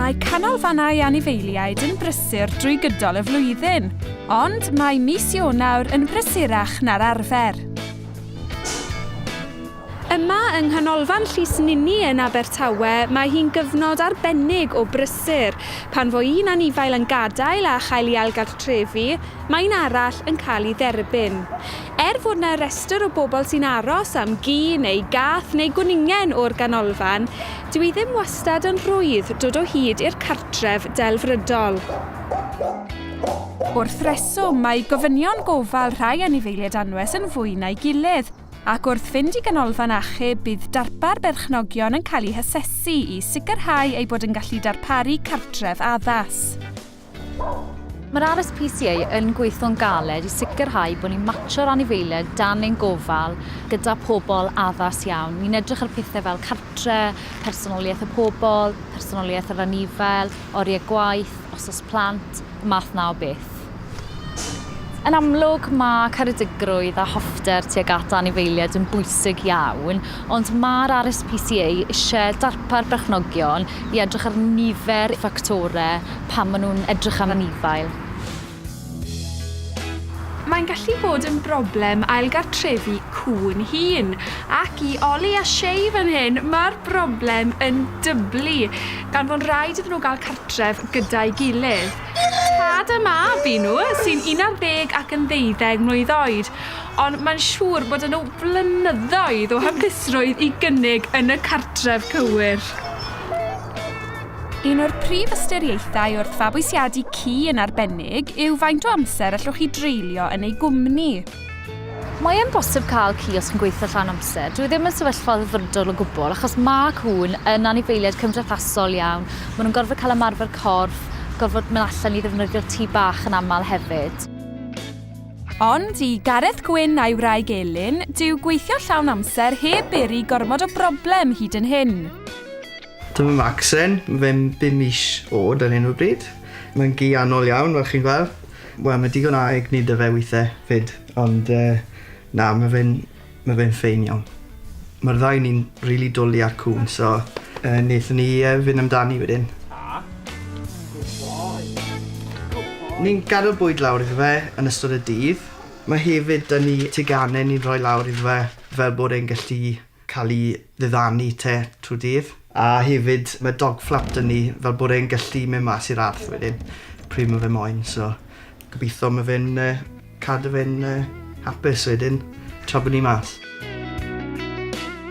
Mae canolfannau anifeiliaid yn brysur drwy gydol y flwyddyn, ond mae mis Ionawr yn brysurach na'r arfer. Yma yng Nghanolfan Llys Nini yn Abertawe, mae hi'n gyfnod arbennig o brysur. Pan fo un anifail yn gadael a chael ei ailgartrefu, mae un arall yn cael ei dderbyn. Er fod 'na restr o bobl sy'n aros am gi neu gath neu gwningen o'r ganolfan, dyw hi ddim wastad yn rhwydd dod o hyd i'r cartref delfrydol. Wrth reswm, mae gofynion gofal rhai anifeiliaid anwes yn fwy na'i gilydd, Ac wrth fynd i ganolfan achub, bydd darpar berchnogion yn cael eu hasesu i sicrhau eu bod yn gallu darparu cartref addas. Mae'r RSPCA yn gweithio'n galed i sicrhau bod ni'n matsio'r anifeiliaid dan ein gofal gyda pobl addas iawn. Ni'n edrych ar pethau fel cartre, personoliaeth y pobl, personoliaeth yr anifail, oriau gwaith, os oes plant, y math 'na o beth. Yn amlwg, mae caredigrwydd a hoffter tuag at anifeiliaid yn bwysig iawn, ond mae'r RSPCA eisiau darpar berchnogion i edrych ar nifer ffactorau pan maen nhw'n edrych am anifail. Mae'n gallu bod yn broblem ailgartrefu cŵn hŷn, ac i Ollie a Shay fan hyn, mae'r broblem yn dyblu, gan fod rhaid iddyn nhw gael cartref gyda'i gilydd. Tad a mab y'n nhw, sy'n 11 ac yn ddeuddeg mlwydd oed, ond mae'n siŵr bod 'da nhw flynyddoedd o hapusrwydd i gynnig yn y cartref cywir. Un o'r prif ystyriaethau wrth fabwysiadu ci yn arbennig yw faint o amser allwch chi dreulio yn ei gwmni. Mae e'n bosib cael ci os chi'n gweithio llawn amser. Dyw e ddim yn sefyllfa ddelfrydol o gwbl achos ma' cŵn yn anifeiliaid cymdeithasol iawn. Ma' nhw'n gorfod cael ymarfer corff, gorfod mynd allan i ddefnyddio'r tŷ bach yn aml hefyd. Ond i Gareth Gwyn a'i wraig Elin, dyw gweithio llawn amser heb beri gormod o broblem hyd yn hyn. Dyma Macsen, mae fe'n bum mis oed ar hyn o bryd. Mae'n gi annwyl iawn, fel chi'n gweld. Wel, mae digon o egni 'da fe weithiau 'fyd, ond uh, na, mae fe'n mae fe'n ffein iawn. Mae'r ddau ni'n rili really dwlu ar cŵn, so uh, wnaethon ni uh, fynd amdani wedyn. Ni'n gadael bwyd lawr iddo fe yn ystod y dydd. Mae hefyd 'da ni teganau ni'n rhoi lawr iddo fe fel bod e'n gallu cael ei ddiddanu te trwy'r dydd. A hefyd mae dog flap 'da ni fel bod e'n gallu mynd mas i'r ardd wedyn pryd mae fe moyn so gobeithio mae fe'n uh, cadw fe'n uh, hapus wedyn tra bod ni mas.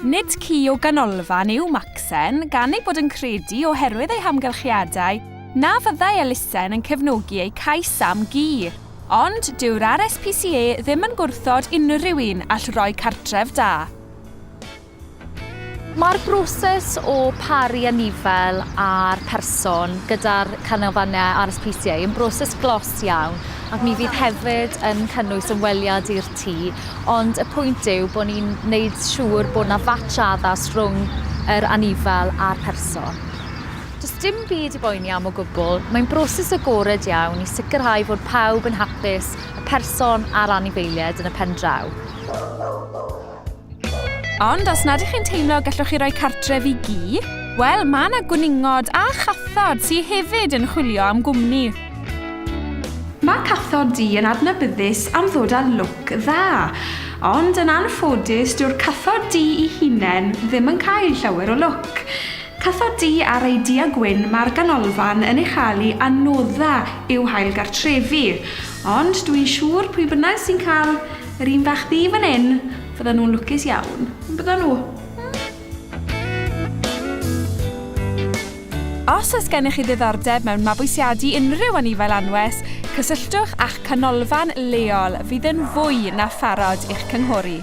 Nid ci o ganolfan yw Macsen, gan ei bod yn credu oherwydd ei hamgylchiadau na fyddai elusen yn cefnogi ei cais am gi. Ond dyw'r RSPCA ddim yn gwrthod unrhyw un all roi cartref da. Mae'r broses o paru anifail a'r person gyda'r canolfannau RSPCA yn broses glos iawn ac mi fydd hefyd yn cynnwys ymweliad i'r tŷ ond y pwynt yw bod ni'n wneud siŵr bod 'na fatch addas rhwng yr anifail a'r person. Does dim byd i boeni am o gwbl, mae'n broses agored iawn i sicrhau fod pawb yn hapus, y person a'r anifeiliaid yn y pen draw. Ond os nad ych chi'n teimlo gallwch chi roi cartref i gi, wel, mae yna gwningod a chathod sy hefyd yn chwilio am gwmni. Mae cathod du yn adnabyddus am ddod â lwc dda, ond yn anffodus dyw'r cathod du eu hunain ddim yn cael llawer o lwc. Cathod du ar ei du a gwyn mae'r ganolfan yn ei chael hi anodda i'w hailgartrefu. Ond dw i'n siŵr pwy bynnag sy'n cael yr un fach ddu fan hyn, fyddan nhw'n lwcus iawn. Yn byddan nhw? Os oes gennych chi ddiddordeb mewn mabwysiadu unrhyw anifail anwes, cysylltwch â'ch canolfan leol fydd yn fwy na pharod i'ch cynghori.